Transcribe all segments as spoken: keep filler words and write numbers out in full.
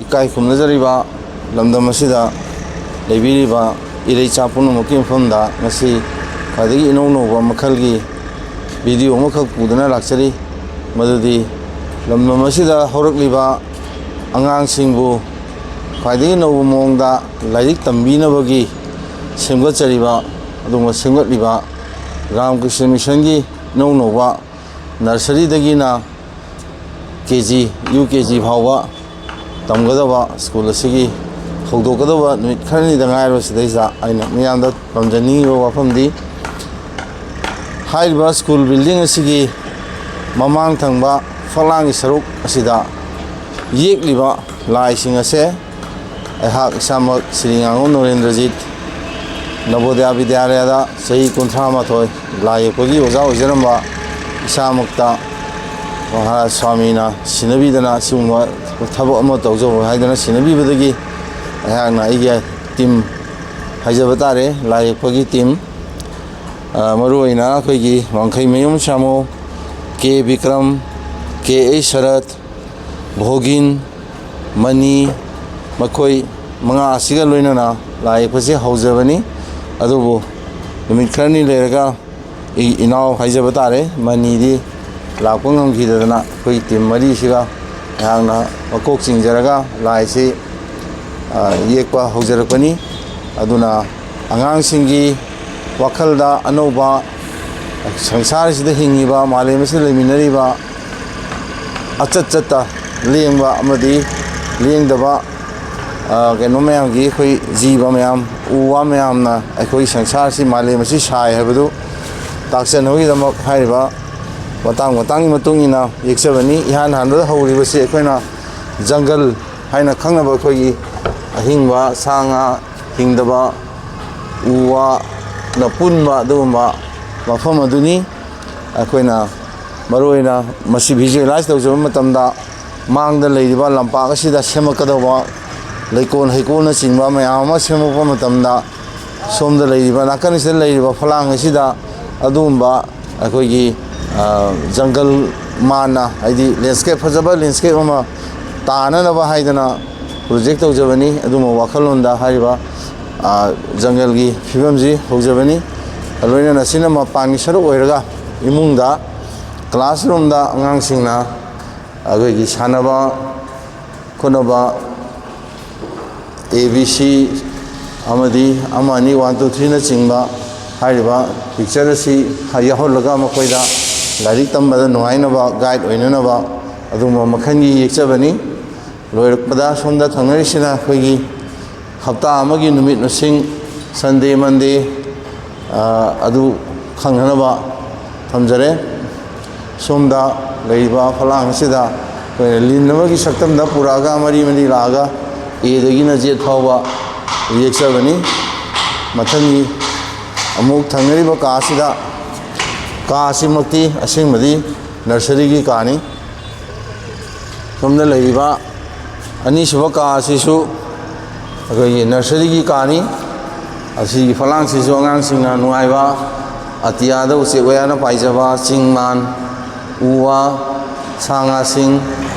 ꯏꯀꯥꯏ ꯈꯨꯝꯅꯖꯔꯤꯕ ꯂꯝꯗꯝ ꯑꯁꯤꯗ ꯂꯩꯕꯤꯔꯤꯕ ꯏꯔꯩꯆꯥ ꯄꯨꯝꯅꯃꯛꯀꯤ ꯃꯐꯝꯗ ꯉꯁꯤ ꯈ꯭ꯋꯥꯏꯗꯒꯤ ꯏꯅꯧ ꯅꯧꯕ ꯃꯈꯜꯒꯤ ꯚꯤꯗꯤꯑꯣ ꯑꯃꯈꯛ ꯄꯨꯗꯨꯅ ꯂꯥꯛꯆꯔꯤ꯫ ꯃꯗꯨꯗꯤ ꯂꯝꯗꯝ ꯑꯁꯤꯗ ꯍꯧꯔꯛꯂꯤꯕ ꯑꯉꯥꯡꯁꯤꯡꯕꯨ ꯈ꯭ꯋꯥꯏꯗꯒꯤ ꯅꯧꯕ ꯃꯑꯣꯡꯗ ꯂꯥꯏꯔꯤꯛ ꯇꯝꯕꯤꯅꯕꯒꯤ ꯁꯦꯝꯒꯠꯆꯔꯤꯕ ꯑꯗꯨꯒꯨꯝꯕ ꯁꯦꯝꯒꯠꯂꯤꯕ ꯔꯥꯝ ꯀ꯭ꯔꯤꯁꯅ ꯃꯤꯁꯟꯒꯤ ꯏꯅꯧ ꯅꯧꯕ ꯅꯔꯁꯔꯤꯗꯒꯤꯅ ꯀꯦ ꯖꯤ, ꯌꯨ ꯀꯦ ꯖꯤ ꯐꯥꯎꯕ ꯇꯝꯒꯗꯕ ꯁ꯭ꯀꯨꯜ ꯑꯁꯤꯒꯤ ꯍꯧꯗꯣꯛꯀꯗꯕ ꯅꯨꯃꯤꯠ ꯈꯔꯅꯤꯗ ꯉꯥꯏꯔꯕꯁꯤꯗꯩꯁꯤꯗ ꯑꯩꯅ ꯃꯤꯌꯥꯝꯗ ꯇꯝꯖꯅꯤꯡꯉꯤꯕ ꯋꯥꯐꯝꯗꯤ, ꯍꯥꯏꯔꯤꯕ ꯁ꯭ꯀꯨꯜ ꯕꯤꯜꯗꯤꯡ ꯑꯁꯤꯒꯤ ꯃꯃꯥꯡ ꯊꯪꯕ ꯐꯛꯂꯥꯡꯒꯤ ꯁꯔꯨꯛ ꯑꯁꯤꯗ ꯌꯦꯛꯂꯤꯕ ꯂꯥꯏꯁꯤꯡ ꯑꯁꯦ ꯑꯩꯍꯥꯛ ꯏꯁꯥꯃꯛ ꯁ꯭ꯔꯤ ꯉꯥꯉꯣꯝ ꯅꯣꯔꯦꯟꯗ꯭ꯔꯖꯤꯠ, ꯅꯕꯣꯗꯌꯥ ꯕꯤꯗ꯭ꯌꯥꯂꯌꯥꯗ ꯆꯍꯤ ꯀꯨꯟꯊ꯭ꯔꯥ ꯃꯥꯊꯣꯏ ꯂꯥꯏ ꯌꯦꯛꯄꯒꯤ ꯑꯣꯖꯥ ꯑꯣꯏꯖꯔꯝꯕ ꯏꯁꯥꯃꯛꯇ ꯃꯍꯥꯔꯥꯖ ꯁ꯭ꯋꯥꯃꯤꯅ ꯁꯤꯟꯅꯕꯤꯗꯅ ꯑꯁꯤꯒꯨꯝꯕ ꯊꯕꯛ ꯑꯃ ꯇꯧꯖꯧ ꯍꯥꯏꯗꯅ ꯁꯤꯟꯅꯕꯤꯕꯗꯒꯤ ꯑꯩꯍꯥꯛꯅ ꯑꯩꯒꯤ ꯇꯤꯝ ꯍꯥꯏꯖꯕ ꯇꯥꯔꯦ, ꯂꯥꯏ ꯌꯦꯛꯄꯒꯤ ꯇꯤꯝ, ꯑ, ꯃꯔꯨꯑꯣꯏꯅ ꯑꯩꯈꯣꯏꯒꯤ ꯋꯥꯡꯈꯩꯃꯌꯨꯝ ꯁꯥꯃꯨ, ꯀꯦ ꯕꯤꯀ꯭ꯔꯝ, ꯀꯦ ꯑꯩꯆ ꯁꯔꯠ, ꯚꯣꯒꯤꯟ, ꯃꯅꯤ, ꯃꯈꯣꯏ ꯃꯉꯥ ꯑꯁꯤꯒ ꯂꯣꯏꯅꯅ ꯂꯥꯏ ꯌꯦꯛꯄꯁꯤ ꯍꯧꯖꯕꯅꯤ꯫ ꯑꯗꯨꯕꯨ ꯅꯨꯃꯤꯠ ꯈꯔꯅꯤ ꯂꯩꯔꯒ ꯑꯩ ꯏꯅꯥꯎ ꯍꯥꯏꯖꯕ ꯇꯥꯔꯦ, ꯃꯅꯤꯗꯤ ꯂꯥꯛꯄ ꯉꯝꯈꯤꯗꯗꯅ ꯑꯩꯈꯣꯏ ꯇꯤꯝ ꯃꯔꯤꯁꯤꯒ ꯑꯩꯍꯥꯛꯅ ꯃꯀꯣꯛ ꯆꯤꯡꯖꯔꯒ ꯂꯥꯏꯁꯤ, ꯑ, ꯌꯦꯛꯄ ꯍꯧꯖꯔꯛꯄꯅꯤ꯫ ꯑꯗꯨꯅ ꯑꯉꯥꯡꯁꯤꯡꯒꯤ ꯋꯥꯈꯜꯗ ꯑꯅꯧꯕ, ꯁꯪꯁꯥꯔꯁꯤꯗ ꯍꯤꯡꯉꯤꯕ, ꯃꯥꯂꯦꯝ ꯑꯁꯤꯗ ꯂꯩꯃꯤꯟꯅꯔꯤꯕ ꯑꯆꯠ ꯆꯠꯇ ꯂꯦꯡꯕ ꯑꯃꯗꯤ ꯂꯦꯡꯗꯕ, ꯑ, ꯀꯩꯅꯣ ꯃꯌꯥꯝꯒꯤ, ꯑꯩꯈꯣꯏ ꯖꯤꯕ ꯃꯌꯥꯝ, ꯎ ꯋꯥ ꯃꯌꯥꯝꯅ ꯑꯩꯈꯣꯏꯒꯤ ꯁꯪꯁꯥꯔꯁꯤ, ꯃꯥꯂꯦꯝ ꯑꯁꯤ ꯁꯥꯏ ꯍꯥꯏꯕꯗꯨ ꯇꯥꯛꯆꯅꯕꯒꯤꯗꯃꯛ ꯍꯥꯏꯔꯤꯕ ꯃꯇꯥꯡ ꯃꯇꯥꯡꯒꯤ ꯃꯇꯨꯡ ꯏꯟꯅ ꯌꯦꯛꯆꯕꯅꯤ꯫ ꯏꯍꯥꯟ ꯍꯥꯟꯕꯗ ꯍꯧꯔꯤꯕꯁꯤ ꯑꯩꯈꯣꯏꯅ ꯖꯪꯒꯜ ꯍꯥꯏꯅ ꯈꯪꯅꯕ ꯑꯩꯈꯣꯏꯒꯤ ꯑꯍꯤꯡꯕ ꯁꯥ ꯉꯥ ꯍꯤꯡꯗꯕ ꯎ ꯋꯥꯅ ꯄꯨꯟꯕ ꯑꯗꯨꯒꯨꯝꯕ ꯃꯐꯝ ꯑꯗꯨꯅꯤ꯫ ꯑꯩꯈꯣꯏꯅ ꯃꯔꯨꯑꯣꯏꯅ ꯃꯁꯤ ꯚꯤꯖꯨꯑꯦꯂꯥꯏꯁ ꯇꯧꯖꯕ ꯃꯇꯝꯗ, ꯃꯥꯡꯗ ꯂꯩꯔꯤꯕ ꯂꯝꯄꯥꯛ ꯑꯁꯤꯗ ꯁꯦꯝꯃꯛꯀꯗꯧꯕ ꯂꯩꯀꯣꯜ ꯍꯩꯀꯣꯜꯅꯆꯤꯡꯕ ꯃꯌꯥꯝ ꯑꯃ ꯁꯦꯝꯃꯛꯄ ꯃꯇꯝꯗ, ꯁꯣꯝꯗ ꯂꯩꯔꯤꯕ, ꯅꯥꯀꯟ ꯑꯁꯤꯗ ꯂꯩꯔꯤꯕ ꯐꯂꯥꯡ ꯑꯁꯤꯗ ꯑꯗꯨꯒꯨꯝꯕ ꯑꯩꯈꯣꯏꯒꯤ, ꯑ, ꯖꯪꯒꯜ ꯃꯥꯟꯅ, ꯍꯥꯏꯗꯤ ꯂꯦꯟꯁ꯭ꯀꯦꯞ, ꯐꯖꯕ ꯂꯦꯟꯁ꯭ꯀꯦꯞ ꯑꯃ ꯇꯥꯅꯅꯕ ꯍꯥꯏꯗꯅ ꯄ꯭ꯔꯣꯖꯦꯛ ꯇꯧꯖꯕꯅꯤ꯫ ꯑꯗꯨꯝꯕ ꯋꯥꯈꯜꯂꯣꯟꯗ ꯍꯥꯏꯔꯤꯕ, ꯑ, ꯖꯪꯒꯜꯒꯤ ꯐꯤꯕꯝꯁꯤ ꯍꯧꯖꯕꯅꯤ꯫ ꯂꯣꯏꯅꯅ ꯁꯤꯅ ꯃꯄꯥꯟꯒꯤ ꯁꯔꯨꯛ ꯑꯣꯏꯔꯒ ꯏꯃꯨꯡꯗ, ꯀ꯭ꯂꯥꯁꯔꯨꯝꯗ ꯑꯉꯥꯡꯁꯤꯡꯅ ꯑꯩꯈꯣꯏꯒꯤ ꯁꯥꯟꯅꯕ ꯈꯣꯠꯅꯕ, ꯑꯦ ꯕꯤ ꯁꯤ ꯑꯃꯗꯤ ꯑꯃ ꯑꯅꯤ ꯋꯥꯟ ꯇꯨ ꯊ꯭ꯔꯤꯅꯆꯤꯡꯕ ꯍꯥꯏꯔꯤꯕ ꯄꯤꯛꯆꯔ ꯑꯁꯤ ꯌꯥꯎꯍꯜꯂꯒ ꯃꯈꯣꯏꯗ ꯂꯥꯏꯔꯤꯛ ꯇꯝꯕꯗ ꯅꯨꯡꯉꯥꯏꯅꯕ, ꯒꯥꯏꯗ ꯑꯣꯏꯅꯅꯕ ꯑꯗꯨꯒꯨꯝꯕ ꯃꯈꯜꯒꯤ ꯌꯦꯛꯆꯕꯅꯤ꯫ ꯂꯣꯏꯔꯛꯄꯗ ꯁꯣꯝꯗ ꯊꯝꯅꯔꯤꯁꯤꯅ ꯑꯩꯈꯣꯏꯒꯤ ꯍꯞꯇꯥ ꯑꯃꯒꯤ ꯅꯨꯃꯤꯠ ꯃꯁꯤꯡ, ꯁꯟꯗꯦ, ꯃꯟꯗꯦ, ꯑ, ꯑꯗꯨ ꯈꯪꯅꯅꯕ ꯊꯝꯖꯔꯦ꯫ ꯁꯣꯝꯗ ꯂꯩꯔꯤꯕ ꯐꯂꯥꯡ ꯑꯁꯤꯗ ꯑꯩꯈꯣꯏꯅ ꯂꯤꯟ ꯑꯃꯒꯤ ꯁꯛꯇꯝꯗ ꯄꯨꯔꯛꯑꯒ ꯃꯔꯤ ꯃꯔꯤ ꯂꯥꯛꯑꯒ ꯑꯦꯗꯒꯤꯅ ꯖꯦꯠ ꯐꯥꯎꯕ ꯌꯦꯛꯆꯕꯅꯤ꯫ ꯃꯊꯪꯒꯤ ꯑꯃꯨꯛ ꯊꯪꯅꯔꯤꯕ ꯀꯥ ꯑꯁꯤꯗ, ꯀꯥ ꯑꯁꯤꯃꯛꯇꯤ ꯑꯁꯦꯡꯕꯗꯤ ꯅꯔꯁꯔꯤꯒꯤ ꯀꯥꯅꯤ꯫ ꯁꯣꯝꯗ ꯂꯩꯔꯤꯕ ꯑꯅꯤꯁꯨꯕ ꯀꯥ ꯑꯁꯤꯁꯨ ꯑꯩꯈꯣꯏꯒꯤ ꯅꯔꯁꯔꯤꯒꯤ ꯀꯥꯅꯤ꯫ ꯑꯁꯤꯒꯤ ꯐꯂꯥꯡꯁꯤꯁꯨ ꯑꯉꯥꯡꯁꯤꯡꯅ ꯅꯨꯡꯉꯥꯏꯕ, ꯑꯇꯤꯌꯥꯗ ꯎꯆꯦꯛ ꯋꯥꯌꯥꯅ ꯄꯥꯏꯖꯕ ꯆꯤꯡ ꯃꯥꯟ, ꯎ ꯋꯥ, ꯁꯥ ꯉꯥꯁꯤꯡ,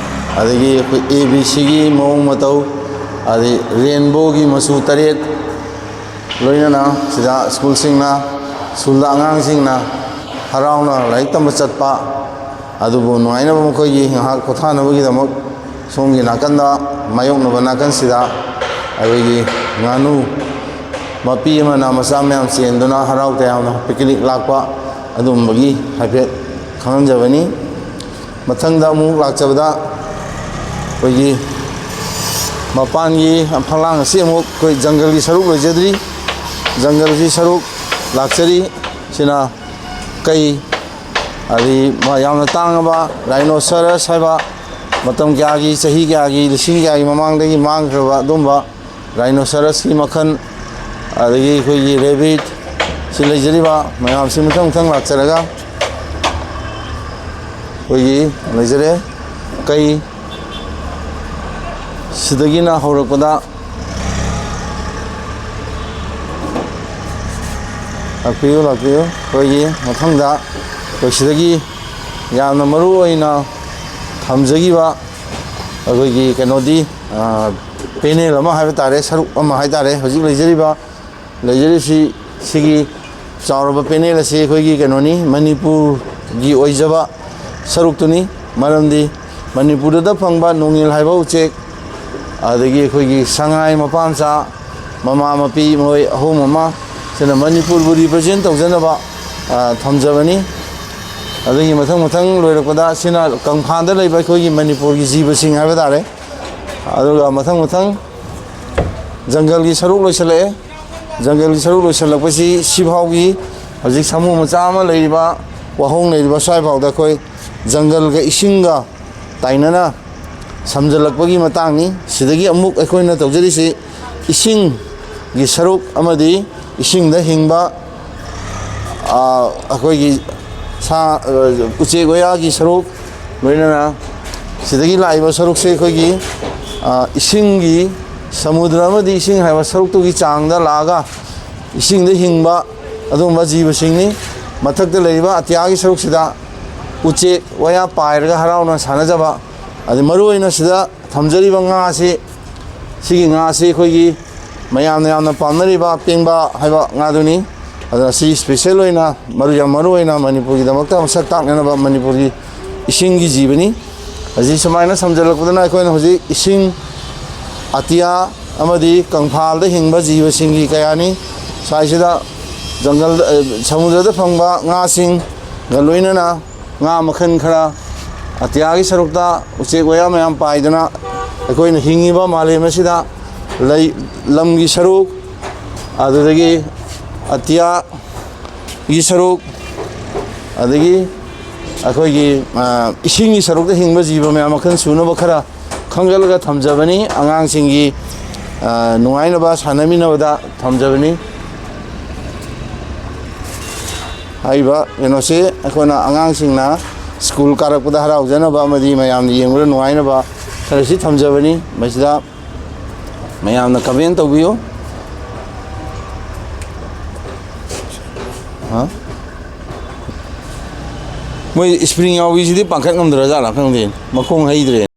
ꯑꯗꯒꯤ ꯑꯩꯈꯣꯏ ꯑꯦ ꯕꯤ ꯁꯤꯒꯤ ꯃꯑꯣꯡ ꯃꯇꯧ, ꯑꯗꯩ ꯔꯦꯟꯕꯣꯒꯤ ꯃꯆꯨ ꯇꯔꯦꯠ, ꯂꯣꯏꯅꯅ ꯁꯤꯗ ꯁ꯭ꯀꯨꯜꯁꯤꯡꯅ, ꯁ꯭ꯀꯨꯜꯗ ꯑꯉꯥꯡꯁꯤꯡꯅ ꯍꯔꯥꯎꯅ ꯂꯥꯏꯔꯤꯛ ꯇꯝꯕ ꯆꯠꯄ, ꯑꯗꯨꯕꯨ ꯅꯨꯡꯉꯥꯏꯅꯕ ꯃꯈꯣꯏꯒꯤ ꯉꯥꯏꯍꯥꯛ ꯄꯣꯊꯥꯅꯕꯒꯤꯗꯃꯛ ꯁꯣꯝꯒꯤ ꯅꯥꯀꯟꯗ, ꯃꯥꯌꯣꯛꯅꯕ ꯅꯥꯀꯟꯁꯤꯗ ꯑꯩꯈꯣꯏꯒꯤ ꯉꯥꯅꯨ ꯃꯄꯤ ꯑꯃꯅ ꯃꯆꯥ ꯃꯌꯥꯝ ꯆꯦꯟꯗꯨꯅ ꯍꯔꯥꯎ ꯇꯌꯥꯝꯅ ꯄꯤꯛꯅꯤꯛ ꯂꯥꯛꯄ, ꯑꯗꯨꯒꯨꯝꯕꯒꯤ ꯍꯥꯏꯐꯦꯠ ꯈꯪꯍꯟꯖꯕꯅꯤ꯫ ꯃꯊꯪꯗ ꯑꯃꯨꯛ ꯂꯥꯛꯆꯕꯗ ꯑꯩꯈꯣꯏꯒꯤ ꯃꯄꯥꯟꯒꯤ ꯐꯛꯂꯥꯡ ꯑꯁꯤ ꯑꯃꯨꯛ ꯑꯩꯈꯣꯏ ꯖꯪꯒꯜꯒꯤ ꯁꯔꯨꯛ ꯂꯣꯏꯖꯗ꯭ꯔꯤ꯫ ꯖꯪꯒꯜꯒꯤ ꯁꯔꯨꯛ ꯂꯥꯛꯆꯔꯤ꯫ ꯁꯤꯅ ꯀꯩ, ꯑꯗꯩ ꯃꯥ ꯌꯥꯝꯅ ꯇꯥꯡꯉꯕ ꯔꯥꯏꯅꯣꯁꯔꯁ ꯍꯥꯏꯕ, ꯃꯇꯝ ꯀꯌꯥꯒꯤ, ꯆꯍꯤ ꯀꯌꯥꯒꯤ, ꯂꯤꯁꯤꯡ ꯀꯌꯥꯒꯤ ꯃꯃꯥꯡꯗꯒꯤ ꯃꯥꯡꯈ꯭ꯔꯕ ꯑꯗꯨꯝꯕ ꯔꯥꯏꯅꯣꯁꯔꯁꯀꯤ ꯃꯈꯜ, ꯑꯗꯒꯤ ꯑꯩꯈꯣꯏꯒꯤ ꯔꯦꯕꯤꯠ, ꯁꯤ ꯂꯩꯖꯔꯤꯕ ꯃꯌꯥꯝꯁꯤ ꯃꯊꯪ ꯃꯊꯪ ꯂꯥꯛꯆꯔꯒ ꯑꯩꯈꯣꯏꯒꯤ ꯂꯩꯖꯔꯦ꯫ ꯀꯩ ꯁꯤꯗꯒꯤꯅ ꯍꯧꯔꯛꯄꯗ, ꯂꯥꯛꯄꯤꯌꯨ, ꯂꯥꯛꯄꯤꯌꯨ꯫ ꯑꯩꯈꯣꯏꯒꯤ ꯃꯊꯪꯗ ꯑꯩꯈꯣꯏ ꯁꯤꯗꯒꯤ ꯌꯥꯝꯅ ꯃꯔꯨ ꯑꯣꯏꯅ ꯊꯝꯖꯈꯤꯕ ꯑꯩꯈꯣꯏꯒꯤ ꯀꯩꯅꯣꯗꯤ, ꯑ, ꯄꯦꯅꯦꯜ ꯑꯃ ꯍꯥꯏꯕ ꯇꯥꯔꯦ, ꯁꯔꯨꯛ ꯑꯃ ꯍꯥꯏ ꯇꯥꯔꯦ꯫ ꯍꯧꯖꯤꯛ ꯂꯩꯖꯔꯤꯕ, ꯂꯩꯖꯔꯤꯁꯤ, ꯁꯤꯒꯤ ꯆꯥꯎꯔꯕ ꯄꯦꯅꯦꯜ ꯑꯁꯤ ꯑꯩꯈꯣꯏꯒꯤ ꯀꯩꯅꯣꯅꯤ, ꯃꯅꯤꯄꯨꯔꯒꯤ ꯑꯣꯏꯖꯕ ꯁꯔꯨꯛꯇꯨꯅꯤ꯫ ꯃꯔꯝꯗꯤ ꯃꯅꯤꯄꯨꯔꯗ ꯐꯪꯕ ꯅꯣꯡꯉꯤꯜ ꯍꯥꯏꯕ ꯎꯆꯦꯛ, ꯑꯗꯒꯤ ꯑꯩꯈꯣꯏꯒꯤ ꯁꯉꯥꯏ ꯃꯄꯥ ꯃꯆꯥ, ꯃꯃꯥ ꯃꯄꯤ ꯃꯣꯏ ꯑꯍꯨꯝ ꯑꯃ, ꯁꯤꯅ ꯃꯅꯤꯄꯨꯔꯕꯨ ꯔꯤꯄ꯭ꯔꯖꯦꯟ ꯇꯧꯖꯅꯕ, ꯑ, ꯊꯝꯖꯕꯅꯤ꯫ ꯑꯗꯒꯤ ꯃꯊꯪ ꯃꯊꯪ ꯂꯣꯏꯔꯛꯄꯗ ꯁꯤꯅ ꯀꯪꯐꯥꯜꯗ ꯂꯩꯕ ꯑꯩꯈꯣꯏꯒꯤ ꯃꯅꯤꯄꯨꯔꯒꯤ ꯖꯤꯕꯁꯤꯡ ꯍꯥꯏꯕ ꯇꯥꯔꯦ꯫ ꯑꯗꯨꯒ ꯃꯊꯪ ꯃꯊꯪ ꯖꯪꯒꯜꯒꯤ ꯁꯔꯨꯛ ꯂꯣꯏꯁꯤꯜꯂꯛꯑꯦ꯫ ꯖꯪꯒꯜꯒꯤ ꯁꯔꯨꯛ ꯂꯣꯏꯁꯤꯜꯂꯛꯄꯁꯤ ꯁꯤꯐꯥꯎꯒꯤ ꯍꯧꯖꯤꯛ ꯁꯥꯃꯨ ꯃꯆꯥ ꯑꯃ ꯂꯩꯔꯤꯕ, ꯋꯥꯍꯣꯡ ꯂꯩꯔꯤꯕ ꯁ꯭ꯋꯥꯏꯐꯥꯎꯗ ꯑꯩꯈꯣꯏ ꯖꯪꯒꯜꯒ ꯏꯁꯤꯡꯒ ꯇꯥꯏꯅꯅ ꯁꯝꯖꯜꯂꯛꯄꯒꯤ ꯃꯇꯥꯡꯅꯤ꯫ ꯁꯤꯗꯒꯤ ꯑꯃꯨꯛ ꯑꯩꯈꯣꯏꯅ ꯇꯧꯖꯔꯤꯁꯤ ꯏꯁꯤꯡꯒꯤ ꯁꯔꯨꯛ ꯑꯃꯗꯤ ꯏꯁꯤꯡꯗ ꯍꯤꯡꯕ, ꯑ, ꯑꯩꯈꯣꯏꯒꯤ ꯁꯥ, ꯑ, ꯎꯆꯦꯛ ꯋꯥꯌꯥꯒꯤ ꯁꯔꯨꯛ, ꯂꯣꯏꯅꯅ ꯁꯤꯗꯒꯤ ꯂꯥꯛꯏꯕ ꯁꯔꯨꯛꯁꯦ ꯑꯩꯈꯣꯏꯒꯤ, ꯑ, ꯏꯁꯤꯡꯒꯤ, ꯁꯃꯨꯗ꯭ꯔ ꯑꯃꯗꯤ ꯏꯁꯤꯡ ꯍꯥꯏꯕ ꯁꯔꯨꯛꯇꯨꯒꯤ ꯆꯥꯡꯗ ꯂꯥꯛꯑꯒ ꯏꯁꯤꯡꯗ ꯍꯤꯡꯕ ꯑꯗꯨꯒꯨꯝꯕ ꯖꯤꯕꯁꯤꯡꯅꯤ꯫ ꯃꯊꯛꯇ ꯂꯩꯔꯤꯕ ꯑꯇꯤꯌꯥꯒꯤ ꯁꯔꯨꯛꯁꯤꯗ ꯎꯆꯦꯛ ꯋꯥꯌꯥ ꯄꯥꯏꯔꯒ ꯍꯔꯥꯎꯅ ꯁꯥꯟꯅꯖꯕ, ꯑꯗꯩ ꯃꯔꯨꯑꯣꯏꯅ ꯁꯤꯗ ꯊꯝꯖꯔꯤꯕ ꯉꯥꯁꯤ, ꯁꯤꯒꯤ ꯉꯥꯁꯤ ꯑꯩꯈꯣꯏꯒꯤ ꯃꯌꯥꯝꯅ ꯌꯥꯝꯅ ꯄꯥꯝꯅꯔꯤꯕ ꯄꯦꯡꯕꯥ ꯍꯥꯏꯕ ꯉꯥꯗꯨꯅꯤ꯫ ꯑꯗꯨꯅ ꯁꯤ ꯏꯁꯄꯤꯁꯦꯜ ꯑꯣꯏꯅ ꯃꯔꯨ, ꯌꯥꯝ ꯃꯔꯨ ꯑꯣꯏꯅ ꯃꯅꯤꯄꯨꯔꯒꯤꯗꯃꯛꯇ ꯃꯁꯛ ꯇꯥꯛꯅꯅꯕ ꯃꯅꯤꯄꯨꯔꯒꯤ ꯏꯁꯤꯡꯒꯤ ꯖꯤꯕꯅꯤ꯫ ꯑꯁꯤ ꯁꯨꯃꯥꯏꯅ ꯁꯝꯖꯜꯂꯛꯄꯗꯅ ꯑꯩꯈꯣꯏꯅ ꯍꯧꯖꯤꯛ ꯏꯁꯤꯡ ꯑꯇꯤꯌꯥ ꯑꯃꯗꯤ ꯀꯪꯐꯥꯜꯗ ꯍꯤꯡꯕ ꯖꯤꯕꯁꯤꯡꯒꯤ ꯀꯌꯥꯅꯤ꯫ ꯁ꯭ꯋꯥꯏꯁꯤꯗ ꯖꯪꯒꯜꯗ, ꯑ, ꯁꯃꯨꯗ꯭ꯔꯗ ꯐꯪꯕ ꯉꯥꯁꯤꯡꯒ ꯂꯣꯏꯅꯅ ꯉꯥ ꯃꯈꯜ ꯈꯔ, ꯑꯇꯤꯌꯥꯒꯤ ꯁꯔꯨꯛꯇ ꯎꯆꯦꯛ ꯋꯥꯌꯥ ꯃꯌꯥꯝ ꯄꯥꯏꯗꯨꯅ ꯑꯩꯈꯣꯏꯅ ꯍꯤꯡꯉꯤꯕ ꯃꯥꯂꯦꯝ ꯑꯁꯤꯗ ꯂꯩ, ꯂꯝꯒꯤ ꯁꯔꯨꯛ, ꯑꯗꯨꯗꯒꯤ ꯑꯇꯤꯌꯥꯒꯤ ꯁꯔꯨꯛ, ꯑꯗꯒꯤ ꯑꯩꯈꯣꯏꯒꯤ, ꯑ, ꯏꯁꯤꯡꯒꯤ ꯁꯔꯨꯛꯇ ꯍꯤꯡꯕ ꯖꯤꯕ ꯃꯌꯥꯝ ꯃꯈꯜ ꯁꯨꯅꯕ ꯈꯔ ꯈꯪꯒꯠꯂꯒ ꯊꯝꯖꯕꯅꯤ꯫ ꯑꯉꯥꯡꯁꯤꯡꯒꯤ, ꯑ, ꯅꯨꯡꯉꯥꯏꯅꯕ ꯁꯥꯟꯅꯃꯤꯟꯅꯕꯗ ꯊꯝꯖꯕꯅꯤ꯫ ꯍꯥꯏꯔꯤꯕ ꯀꯩꯅꯣꯁꯤ ꯑꯩꯈꯣꯏꯅ ꯑꯉꯥꯡꯁꯤꯡꯅ ꯁ꯭ꯀꯨꯜ ꯀꯥꯔꯛꯄꯗ ꯍꯔꯥꯎꯖꯅꯕ ꯑꯃꯗꯤ ꯃꯌꯥꯝꯅ ꯌꯦꯡꯕꯗ ꯅꯨꯡꯉꯥꯏꯅꯕ ꯈꯔꯁꯤ ꯊꯝꯖꯕꯅꯤ꯫ ꯃꯁꯤꯗ ꯃꯌꯥꯝꯅ ꯀꯃꯦꯟ ꯇꯧꯕꯤꯌꯨ꯫ ꯍꯥ? ꯃꯣꯏ ꯏꯁꯄ꯭ꯔꯤꯡ ꯌꯥꯎꯕꯤꯁꯤꯗꯤ ꯄꯥꯡꯈꯠ ꯉꯝꯗ꯭ꯔꯖꯥꯠꯂꯥ ꯈꯪꯗꯦ, ꯃꯈꯣꯡ ꯍꯩꯗ꯭ꯔꯦ꯫